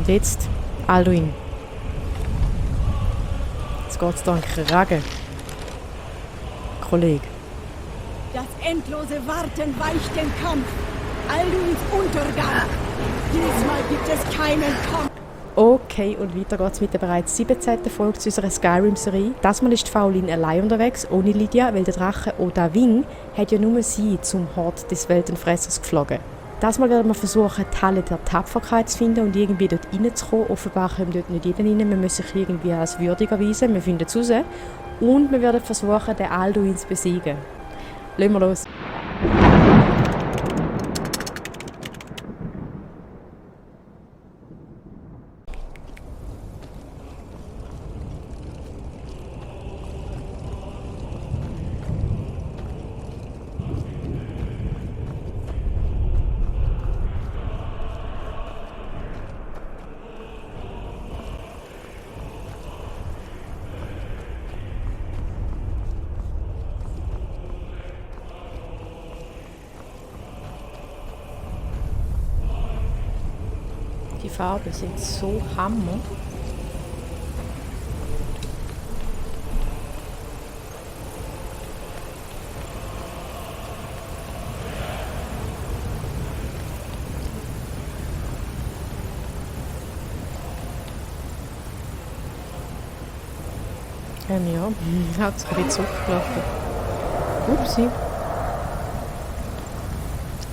Und jetzt, Alduin. Jetzt geht's da einen Kragen. Kollege. Das endlose Warten weicht dem Kampf. Alduins Untergang. Diesmal gibt es keinen Kampf. Okay, und weiter geht's mit der bereits 17. Folge zu unserer Skyrim-Serie. Das Mal ist Fauline allein unterwegs, ohne Lydia, weil der Drache Oda Wing hat ja nur sie zum Hort des Weltenfressers geflogen. Das Mal werden wir versuchen, die Halle der Tapferkeit zu finden und irgendwie dort reinzukommen. Offenbar kommt dort nicht jeder rein, man muss sich irgendwie als würdig erweisen, wir finden es raus. Und wir werden versuchen, den Alduin zu besiegen. Lassen wir los. Die Farben sind so hammer. Ja, hat sich ein bisschen zurückgelaufen. Upsi.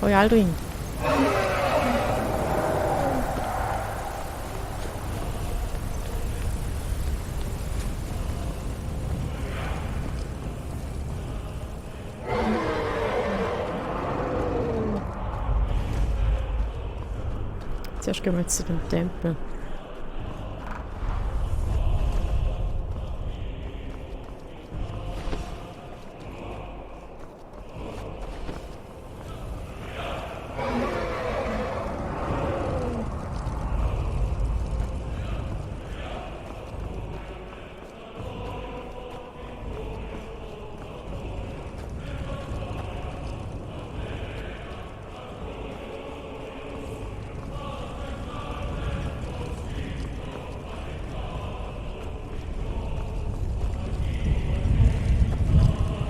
Hoi Alduin. Zuerst gehen wir jetzt zu dem Tempel.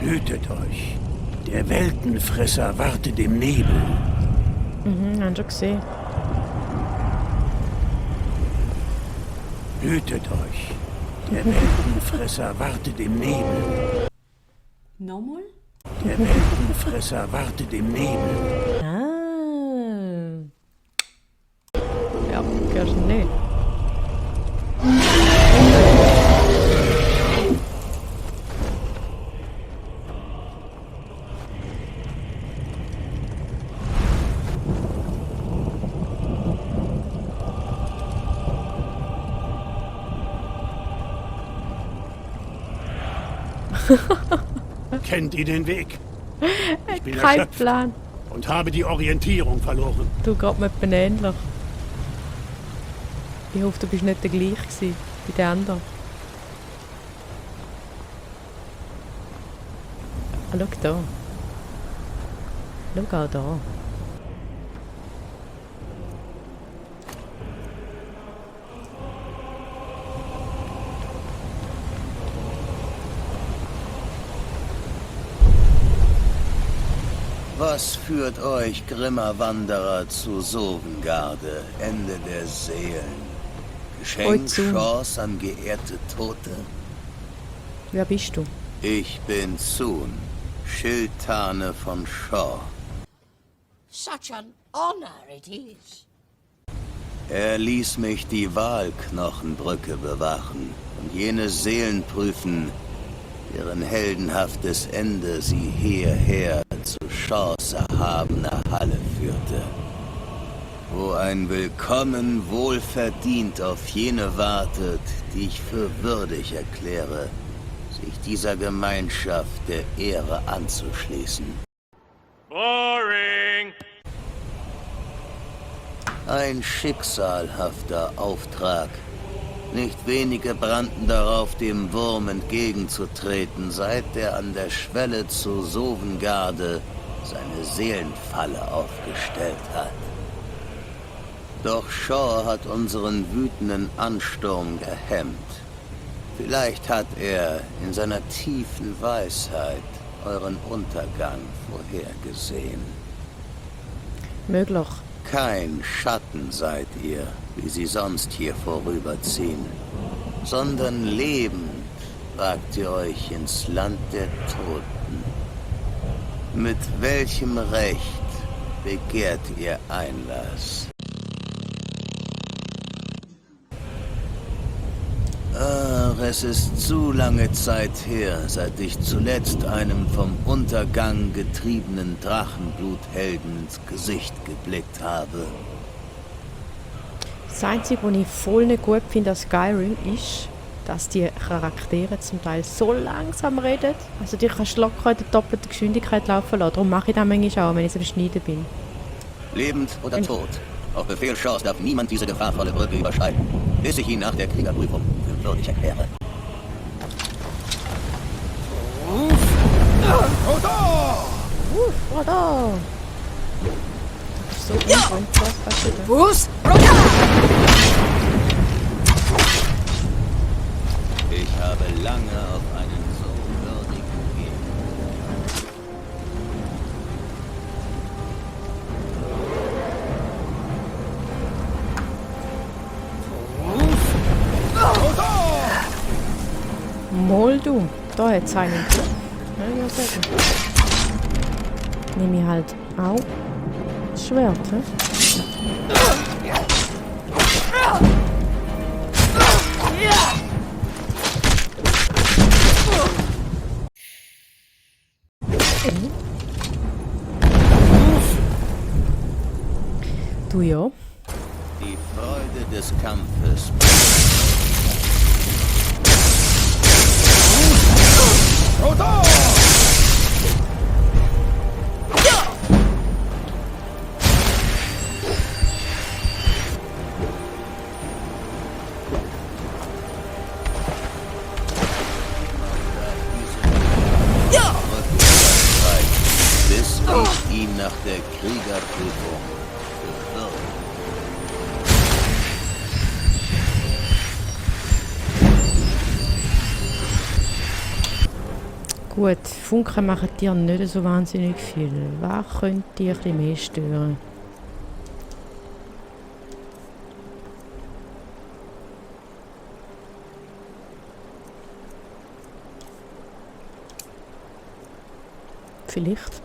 Hütet euch. Der Weltenfresser wartet im Nebel. Haben schon gesehen. Hütet euch. Der Weltenfresser wartet im Nebel. Nochmal? Der Weltenfresser wartet im Nebel. Ah. Ja, kannst du nicht. Kennt ihr den Weg? Ich bin Kein erschöpft Plan. und habe die Orientierung verloren. Du gerade mit dem ähnlich. Ich hoffe, du bist nicht der gleiche gewesen wie der andere. Ah, schau da. Schau auch da. Was führt euch, grimmer Wanderer, zu Sovengarde, Ende der Seelen? Geschenk Chance an geehrte Tote? Wer bist du? Ich bin Sun, Schildtane von Shaw. Such an honor it is. Er ließ mich die Walknochenbrücke bewachen und jene Seelen prüfen, deren heldenhaftes Ende sie hierher zu Shaws erhabener Halle führte, wo ein Willkommen wohlverdient auf jene wartet, die ich für würdig erkläre, sich dieser Gemeinschaft der Ehre anzuschließen. Boring! Ein schicksalhafter Auftrag. Nicht wenige brannten darauf, dem Wurm entgegenzutreten, seit er an der Schwelle zu Sovengarde seine Seelenfalle aufgestellt hat. Doch Shaw hat unseren wütenden Ansturm gehemmt. Vielleicht hat er in seiner tiefen Weisheit euren Untergang vorhergesehen. Möglich. Kein Schatten seid ihr, wie sie sonst hier vorüberziehen, sondern lebend wagt ihr euch ins Land der Toten. Mit welchem Recht begehrt ihr Einlass? Ach, es ist zu lange Zeit her, seit ich zuletzt einem vom Untergang getriebenen Drachenbluthelden ins Gesicht geblickt habe. Das Einzige, was ich voll nicht gut finde an Skyrim, ist, dass die Charaktere zum Teil so langsam reden. Also die kannst du locker in der doppelten Geschwindigkeit laufen lassen. Darum mache ich das manchmal auch, wenn ich am Schneiden bin. Lebend oder tot? Auf Befehl Shaws darf niemand diese gefahrvolle Brücke überschreiten, bis ich ihn nach der Kriegerprüfung für würdig erkläre. Roda! Das ist so unfreundlich, was du da? Fuß! Ich habe lange auf einen so würdigen Gegner. Mal du, da hat es einen. Ja, sehr gut. Nehme ich halt auch das Schwert, ne? Du ja. Die Freude des Kampfes. Bis ich ihn nach der Kriegerprüfung bewirke. Gut, Funken machen dir nicht so wahnsinnig viel. Was könnte dir ein bisschen mehr stören? Vielleicht.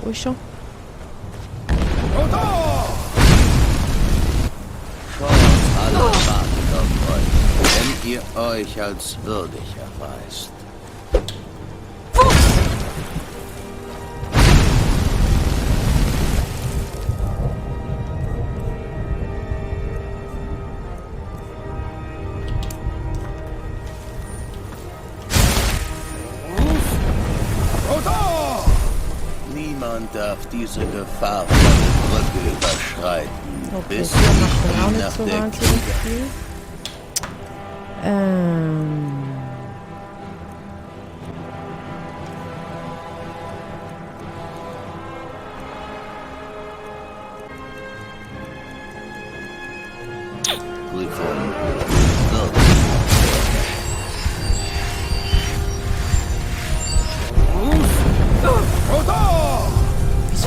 Wo ist er? Shaw alle warten auf euch, wenn ihr euch als würdig erweist. Niemand darf diese gefahrvolle Brücke überschreiten, Okay, bis hier macht ich man auch ihn nicht nach so der wahnsinnig Krieger... viel. Prüfung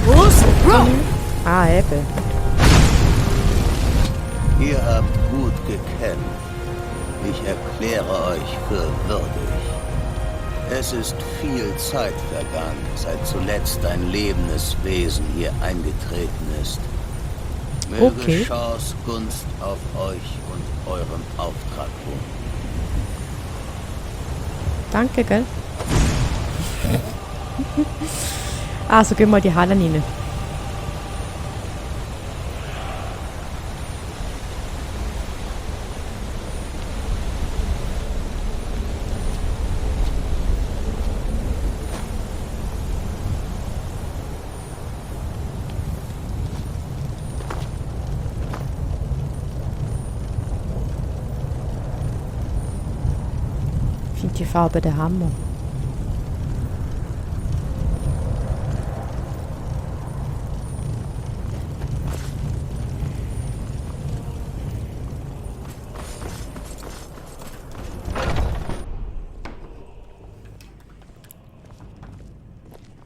Fuß! Ah, eben. Ihr habt gut gekämpft. Ich erkläre euch für würdig. Es ist viel Zeit vergangen, seit zuletzt ein lebendes Wesen hier eingetreten ist. Möge Okay. Shaws Gunst auf euch und eurem Auftrag ruhen. Danke, gell? Also gehen wir die Halle rein. Und die Farbe der Hammer.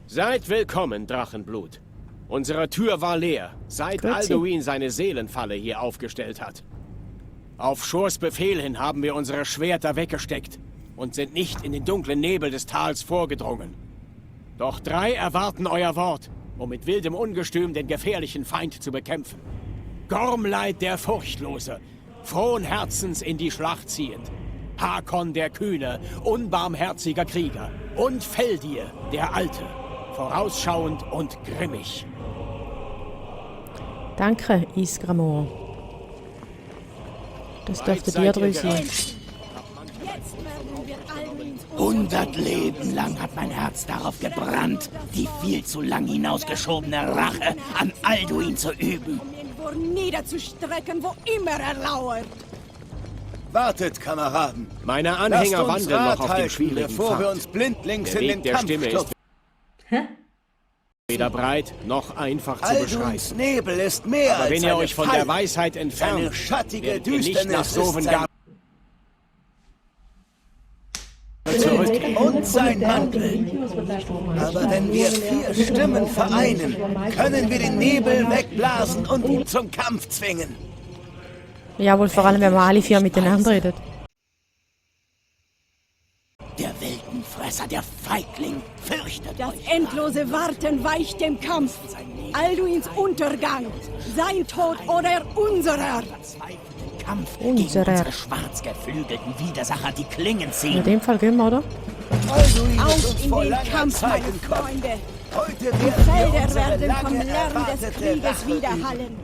Seid willkommen, Drachenblut. Unsere Tür war leer, seit Grüezi. Alduin seine Seelenfalle hier aufgestellt hat. Auf Shurs Befehl hin haben wir unsere Schwerter weggesteckt und sind nicht in den dunklen Nebel des Tals vorgedrungen. Doch 3 erwarten euer Wort, um mit wildem Ungestüm den gefährlichen Feind zu bekämpfen. Gormleit der Furchtlose, frohen Herzens in die Schlacht ziehend. Hakon der Kühne, unbarmherziger Krieger. Und Feldir der Alte, vorausschauend und grimmig. Danke, Isgramor. Das dürfte Weit dir seid ihr drüben sein. gereist. Jetzt werden wir Alduins 100 Leben lang hat mein Herz darauf gebrannt, die viel zu lang hinausgeschobene Rache an Alduin zu üben. um ihn vor niederzustrecken, wo immer er lauert. Wartet, Kameraden. Meine Lasst Anhänger uns wandeln noch Rat auf dem halten, schwierigen bevor wir Pfad. uns blindlings Der in Weg den der Kampf Stimme ist stürzen. weder breit noch einfach zu Alduins beschreiben. Nebel ist mehr Aber als wenn ihr eine euch von Falle. der Weisheit entfernt, Seine schattige werdet ihr nicht nach Düsternis ist sein Sovngarde zurückkehren. und sein Mantel. Aber wenn wir 4 Stimmen vereinen, können wir den Nebel wegblasen und ihn zum Kampf zwingen. Jawohl, vor allem, wenn wir alle 4 miteinander reden. Der Weltenfresser, der Feigling, fürchtet Das euch. endlose Warten weicht dem Kampf. Alduins Untergang. Sein Tod oder unserer. Verzweifelten Kampf Unserer. gegen unsere schwarzgeflügelten Widersacher die Klingen In ziehen. dem Fall gehen wir, oder? Alduin ist Auf uns in vor den langer Kampf, Zeit meine entkommen. Freunde. Heute Die werden wir Felder unsere werden vom lange Lärm des erwartete Krieges Rache üben. widerhallen.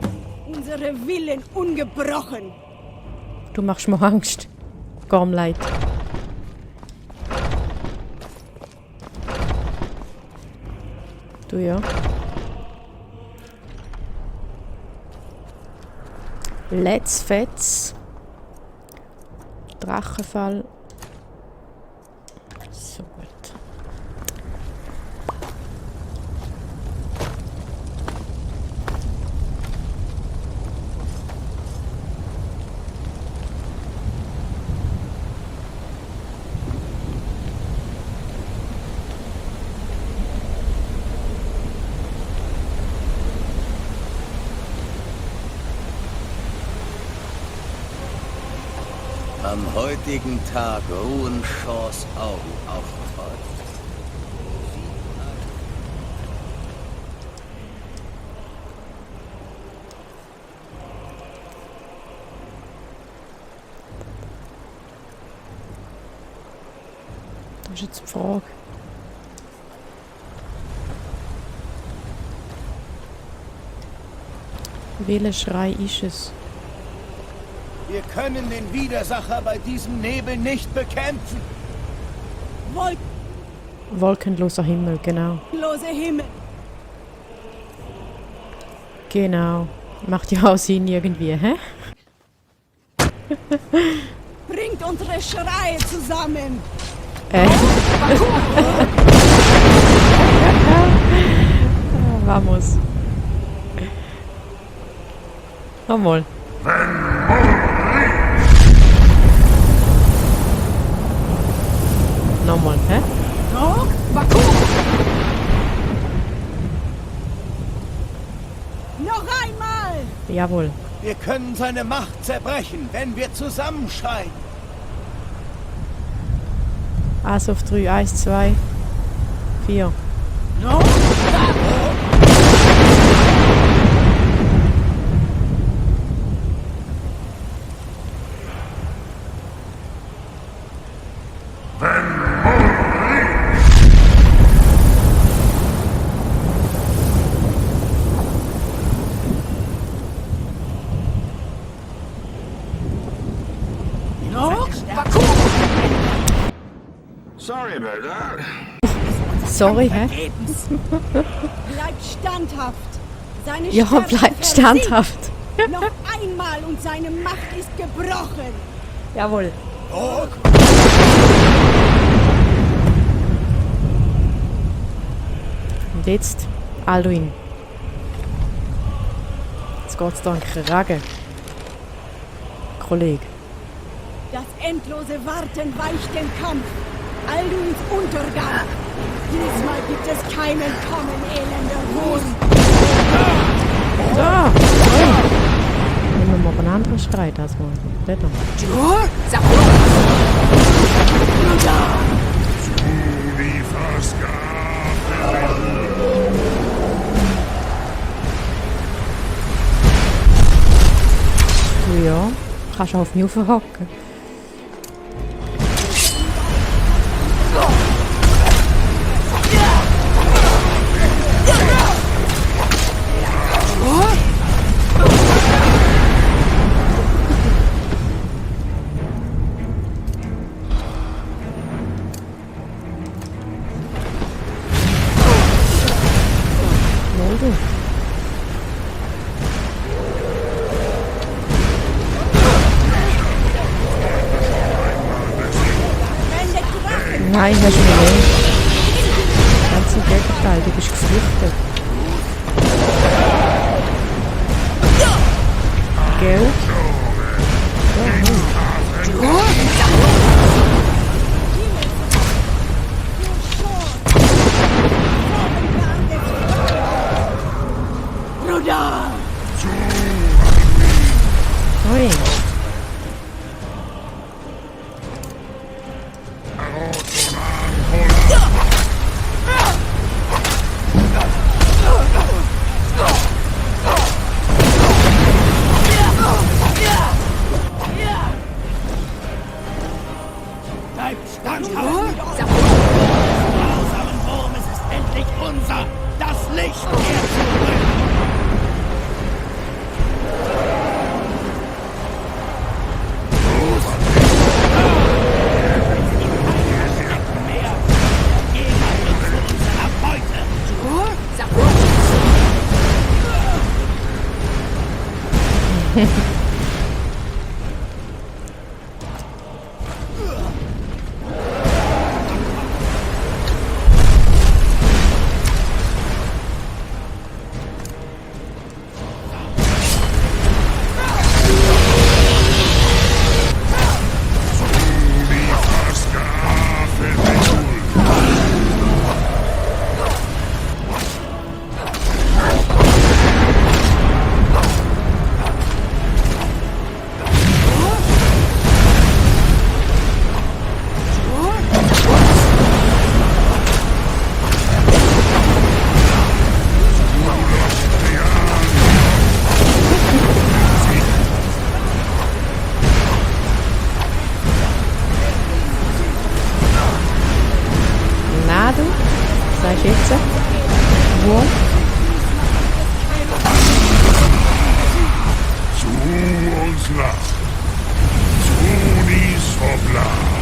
Unsere Willen ungebrochen. Du machst mir Angst. Gormleit. Du ja. Let's Fetz. Drachenfall. So gut. Am heutigen Tag ruhen Shors Augen auf euch. Das ist jetzt die Frage. Welcher Schrei ist es? Wir können den Widersacher bei diesem Nebel nicht bekämpfen. Wolkenloser Himmel, genau. Wolkenlose Himmel. Genau. Macht ja auch Sinn irgendwie, hä? Bringt unsere Schreie zusammen. Vamos. Nochmal. Nochmal, hä? Noch? Baku! Noch einmal! Jawohl. Wir können seine Macht zerbrechen, wenn wir zusammenschreien. Also auf 3, 1, 2, 4. Sorry about that. Sorry, hä? Bleibt standhaft. Seine Ja, Stärke bleibt versiegt. standhaft. Noch einmal und seine Macht ist gebrochen. Jawohl. Und jetzt Alduin. Jetzt geht's da an Kragen. Kollege. Das endlose Warten weicht dem Kampf. Alduins Untergang. Diesmal gibt es kein Entkommen, elender Wurm. Da! Nehmen wir mal einen anderen Streit als mal. Dort noch. Ja, kannst du auf mich hocken. Nein, hast du mich nicht. Ganz im Gegenteil, du bist geflüchtet. Gell? Bruder! Ui. Bleibt standhaft! Grausamen Wurm, es ist endlich unser! Das Licht kehrt zurück! Sagst du jetzt? Wo? Zu uns nach. Tunis verblasst.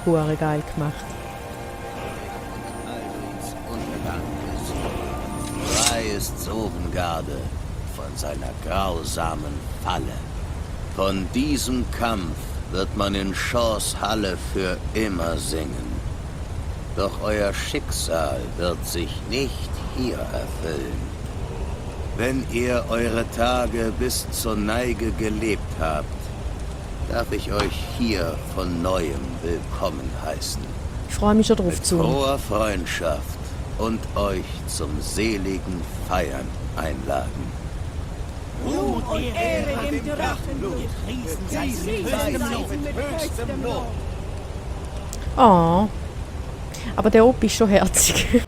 Hure geil gemacht. Alduins Untergang ist. Frei ist Sovengarde von seiner grausamen Falle. Von diesem Kampf wird man in Shaws Halle für immer singen. Doch euer Schicksal wird sich nicht hier erfüllen. Wenn ihr eure Tage bis zur Neige gelebt habt, darf ich euch hier von Neuem willkommen heißen. Ich freue mich schon drauf Mit zu. froher Freundschaft und euch zum seligen Feiern einladen. Ruhm und Ehre dem Drachenblut. Gepriesen sei sie mit höchstem Lob. Oh. Aber der Op ist schon herzig.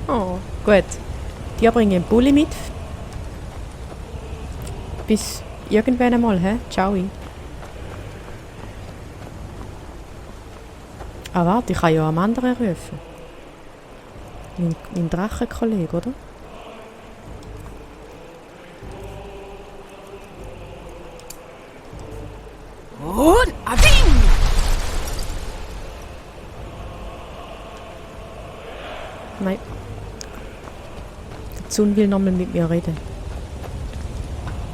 Oh, gut. Die bringen einen Bulli mit. Bis irgendwann einmal, hä? Ciao. Ah, warte, ich kann ja am anderen rufen. Mein Drachenkollege, oder? Und Abing! Nein. Der Zun will nochmal mit mir reden.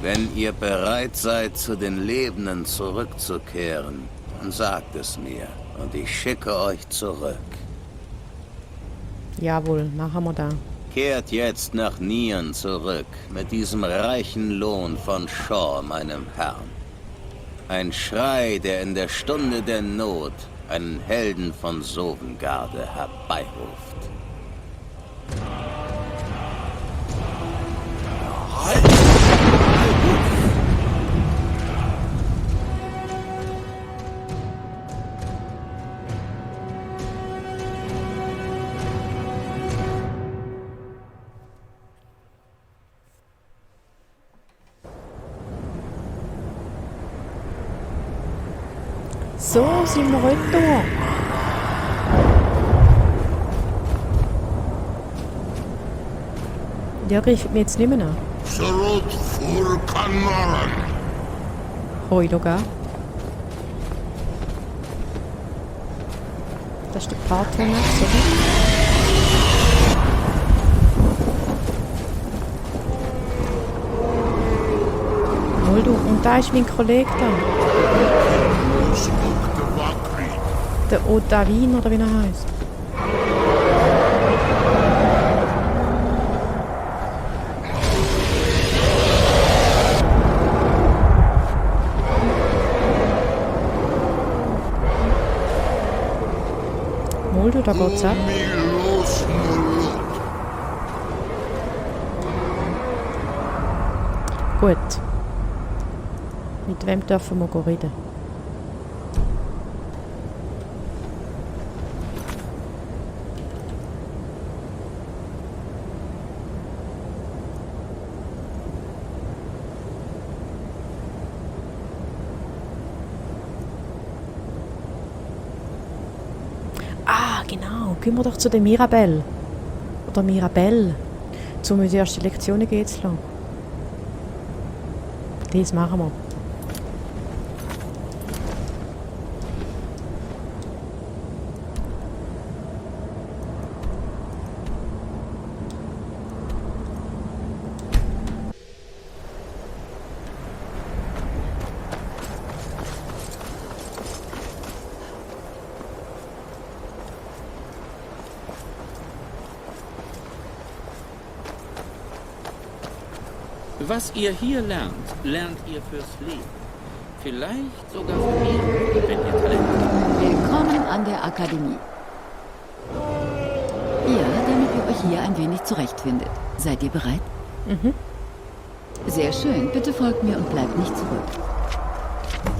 Wenn ihr bereit seid, zu den Lebenden zurückzukehren, dann sagt es mir und ich schicke euch zurück. Jawohl, machen wir da. Kehrt jetzt nach Nieren zurück mit diesem reichen Lohn von Shaw, meinem Herrn. Ein Schrei, der in der Stunde der Not einen Helden von Sovengarde herbeiruft. So, sind wir heute da. Der greift mich jetzt nicht mehr an. Zurück vor Kanoren. Hoi, da gehen. Das ist der Part von uns, oder? Hol du, und da ist mein Kollege da. Der Odavin, oder wie er heißt. Hol du, da geht's ab. Gut. Mit wem dürfen wir reden? Ah, genau. Gehen wir doch zu der Mirabelle. Oder Mirabelle. Um uns die erste Lektionen gehen zu lassen. Das machen wir. Was ihr hier lernt, lernt ihr fürs Leben. Vielleicht sogar für ihn, wenn ihr Talent habt. Willkommen an der Akademie. Ja, damit ihr euch hier ein wenig zurechtfindet. Seid ihr bereit? Mhm. Sehr schön. Bitte folgt mir und bleibt nicht zurück.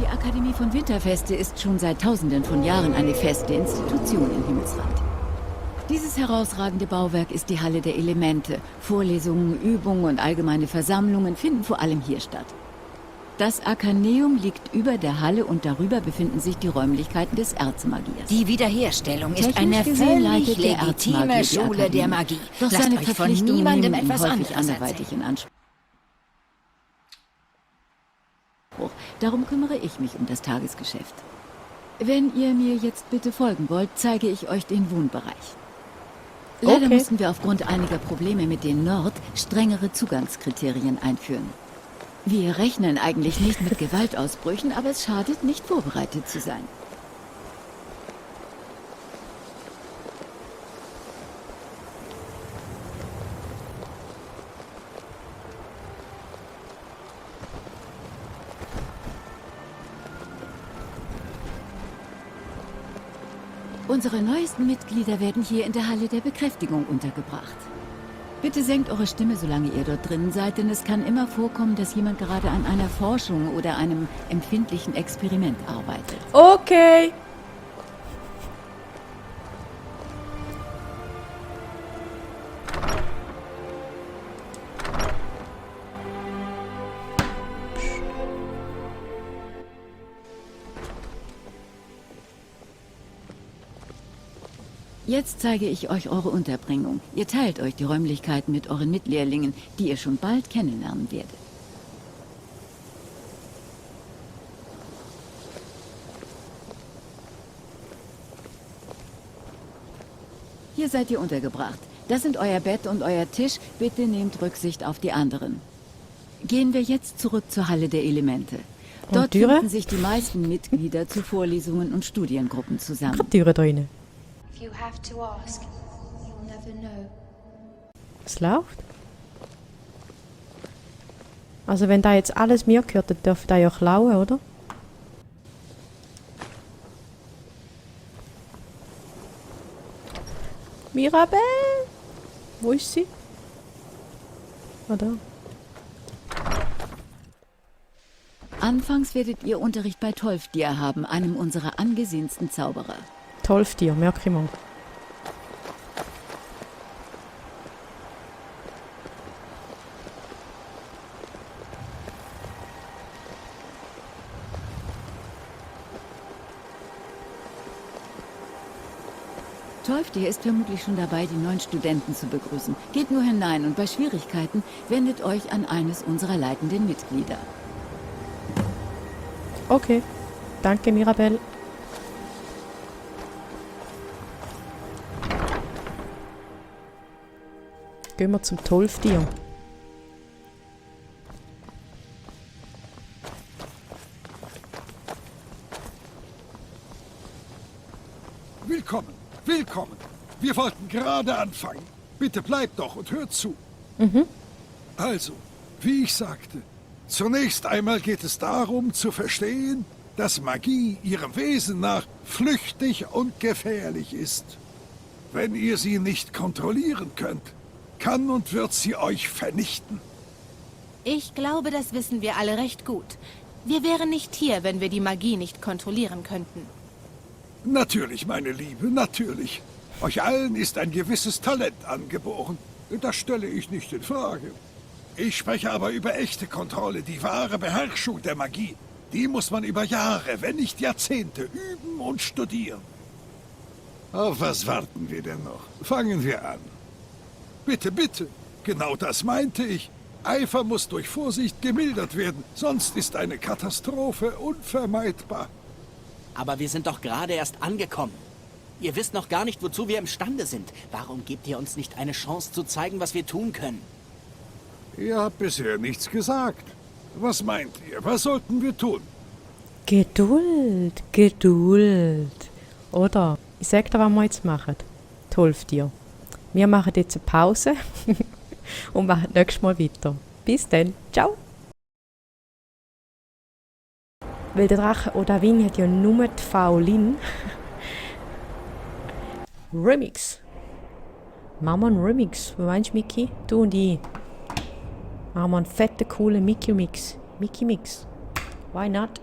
Die Akademie von Winterfeste ist schon seit Tausenden von Jahren eine feste Institution im Himmelsrand. Dieses herausragende Bauwerk ist die Halle der Elemente. Vorlesungen, Übungen und allgemeine Versammlungen finden vor allem hier statt. Das Arkaneum liegt über der Halle und darüber befinden sich die Räumlichkeiten des Erzmagiers. Die Wiederherstellung ist Technisch eine gesehen völlig leitet der legitime Erzmagier die Schule der Akademie. Magie. Doch Lasst seine euch von Verpflichtungen niemandem nehmen ihn etwas häufig anderes anderweitig erzählen. in Anspruch. Darum kümmere ich mich um das Tagesgeschäft. Wenn ihr mir jetzt bitte folgen wollt, zeige ich euch den Wohnbereich. Leider mussten wir aufgrund einiger Probleme mit den Nord strengere Zugangskriterien einführen. Wir rechnen eigentlich nicht mit Gewaltausbrüchen, aber es schadet nicht, vorbereitet zu sein. Unsere neuesten Mitglieder werden hier in der Halle der Bekräftigung untergebracht. Bitte senkt eure Stimme, solange ihr dort drinnen seid, denn es kann immer vorkommen, dass jemand gerade an einer Forschung oder einem empfindlichen Experiment arbeitet. Okay. Jetzt zeige ich euch eure Unterbringung. Ihr teilt euch die Räumlichkeiten mit euren Mitlehrlingen, die ihr schon bald kennenlernen werdet. Hier seid ihr untergebracht. Das sind euer Bett und euer Tisch. Bitte nehmt Rücksicht auf die anderen. Gehen wir jetzt zurück zur Halle der Elemente. Dort finden sich die meisten Mitglieder zu Vorlesungen und Studiengruppen zusammen. Türe da rein. Was läuft? Also wenn da jetzt alles mir gehört, dann dürfte er ja klauen, oder? Mirabelle! Wo ist sie? Ah, da. Anfangs werdet ihr Unterricht bei Tolfdir haben, einem unserer angesehensten Zauberer. Tolfdir, merke ich mal. Tolfdir ist vermutlich schon dabei, die neuen Studenten zu begrüßen. Geht nur hinein und bei Schwierigkeiten wendet euch an eines unserer leitenden Mitglieder. Okay. Danke, Mirabelle. Gehen wir zum Tolfdir. Willkommen, willkommen. Wir wollten gerade anfangen. Bitte bleibt doch und hört zu. Also, wie ich sagte, zunächst einmal geht es darum zu verstehen, dass Magie ihrem Wesen nach flüchtig und gefährlich ist. Wenn ihr sie nicht kontrollieren könnt, kann und wird sie euch vernichten. Ich glaube, das wissen wir alle recht gut. Wir wären nicht hier, wenn wir die Magie nicht kontrollieren könnten. Natürlich, meine Liebe, natürlich. Euch allen ist ein gewisses Talent angeboren. Das stelle ich nicht in Frage. Ich spreche aber über echte Kontrolle, die wahre Beherrschung der Magie. Die muss man über Jahre, wenn nicht Jahrzehnte üben und studieren. Auf was warten wir denn noch? Fangen wir an. Bitte, bitte. Genau das meinte ich. Eifer muss durch Vorsicht gemildert werden, sonst ist eine Katastrophe unvermeidbar. Aber wir sind doch gerade erst angekommen. Ihr wisst noch gar nicht, wozu wir imstande sind. Warum gebt ihr uns nicht eine Chance zu zeigen, was wir tun können? Ihr habt bisher nichts gesagt. Was meint ihr? Was sollten wir tun? Geduld, Geduld. Oder, ich sag dir, was wir jetzt machen. Tolfdir. Wir machen jetzt eine Pause und machen nächstes Mal weiter. Bis dann. Ciao. Weil der Drache Odahviing hat ja nur die Faolin. Remix. Machen wir einen Remix. Was meinst du, Mickey? Du und ich. Machen wir einen fetten, coolen Mickey-Mix. Mickey-Mix. Why not?